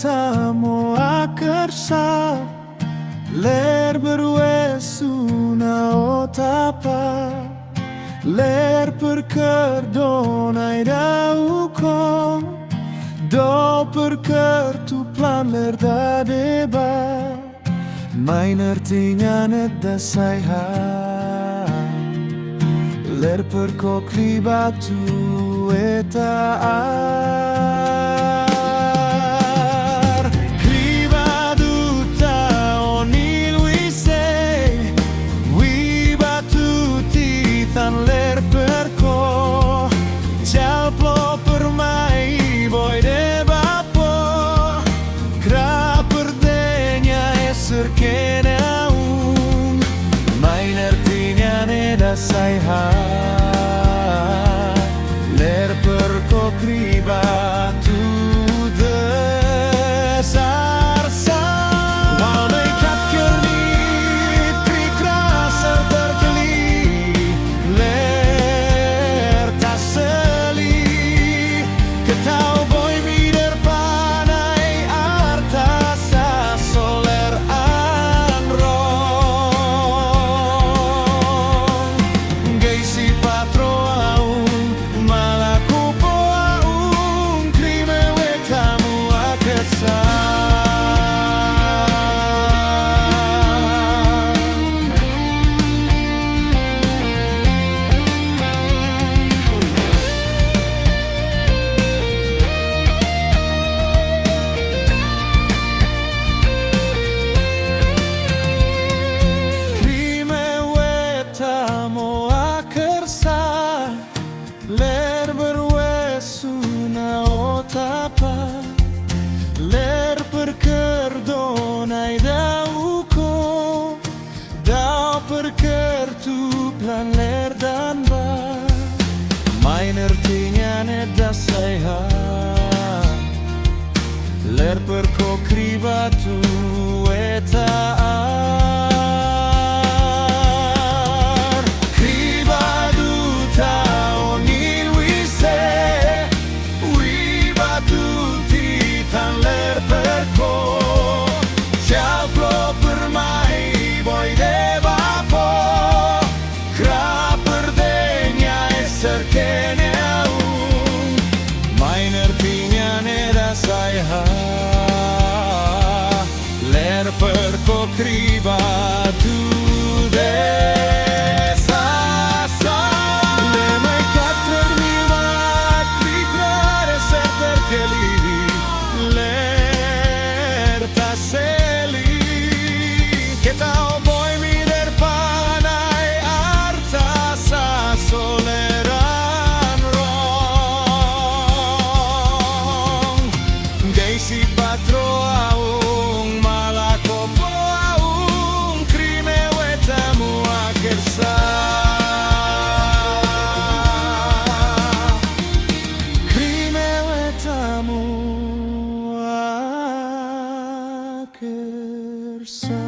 တၢ်မိၣ်အကစၢ်, လဲၤပၢၢ်ဝဲဆူနအိၣ်တၢ်ပၢ်, လဲၤပၢၢ်ကၢၢ်ဒိးနၤဒၣ်အူခိၣ်, ဒီးပၢၢ်ကၢၢ်ထူၣ်ဖျါလဲၤတၢ်ဒဲးဘး မၤနၢၤတသ့ၣ်ညါနဒၣ်စဲဟါ, လဲၤပၢၢ်ကီၢ်ခရံာ်ဘၣ်တူၢ်ဝဲတၢ်အါ ခရံာ်ဘၣ်ဒုးတၢ်အီၣ်နံၣ်လွံၢ်စ့ၢ်, ဝံဘၣ်တူၢ်တံၢ်သးလဲၤပၢၢ်ကီၢ်, ကၠၢ်ပျီပၢၢ်မၤအံၤဘီဒဲးဘၣ်ပီၢ်, ကြၢးပၢၢ်သ့ၣ်ညါအ့ၣ်စၢၢ်ကဲနအူ, မၤနၢၤတသ့ၣ်ညါနဒၣ်စဲဟါ, လဲၤပၢၢ်ကီၢ်ခရံာ်ဘၣ်တူၢ်သစၢ်စၢ်, ဘၣ်မ့ၢ်ခးကၢၢ်နံၤ ခရံာ်ကြၢးစၢၤတၢ်ကလံၤ, လဲၤတၢ်ဆၢလံ ကတၢ်အိၣ်ဘှံးမံၤဒဲးတဖၣ်န့ၣ် အါတၢ်သးစီဆှံလဲၤအါရီၣ်, ဂ့ၢ်စံးပာ်တြီအအူ, မၤလၤကပီၤအအူ, ခရံာ်မ့ၢ်ဝဲတၢ်မိၣ်အကစၢ် ခရံာ်မ့ၢ်ဝဲတၢ်မိၣ်အကစၢ်, လဲၤပၢၢ်ဝဲဆူနအိၣ်တၢ်ပၢ်, လဲၤပၢၢ်ကၢၢ်ဒိးနၤဒၣ်အူခိၣ်, ဒီးပၢၢ်ကၢၢ်ထူၣ်ဖျါလဲၤတၢ်ဒဲးဘး, မၤနၢၤတသ့ၣ်ညါနဒၣ်စဲဟါ, လဲၤပၢၢ်ကီၢ်ခရံာ်ဘၣ်တူၢ်ဝဲတၢ်အါ ခရံာ်ဘၣ်ဒုးတၢ်အီၣ်နံၣ်လွံၢ်စ့ၢ်, ဝံဘၣ်တူၢ်တံၢ်သးလဲၤပၢၢ်ကီၢ်, ကၠၢ်ပျီပၢၢ်မၤအံၤဘီဒဲးဘၣ်ပီၢ်, ကြၢးပၢၢ်သ့ၣ်ညါအ့ၣ်စၢၢ်ကဲနအူ, မၤနၢၤတသ့ၣ်ညါနဒၣ်စဲဟါ, လဲၤပၢၢ်ကီၢ်ခရံာ်ဘၣ်တူၢ်သစၢ်စၢ်, လဲၤမ့ၢ်ကတၢၢ်တမံၤဘၣ် ခရံာ်ကြၢးစၢၤတၢ်ကလံၤ, လဲၤတၢ်ဆၢလံ ကတၢ်အိၣ်ဘှံးမံၤဒဲးတဖၣ်န့ၣ် အါတၢ်သးစီဆှံလဲၤအါရီၣ်, ဂ့ၢ်စံးပာ်တြီအအူ, မၤလၤကပီၤအအူ, ခရံာ်မ့ၢ်ဝဲတၢ်မိၣ်အကစၢ်, ခရံာ်မ့ၢ်ဝဲတၢ်မိၣ်အကစၢ်.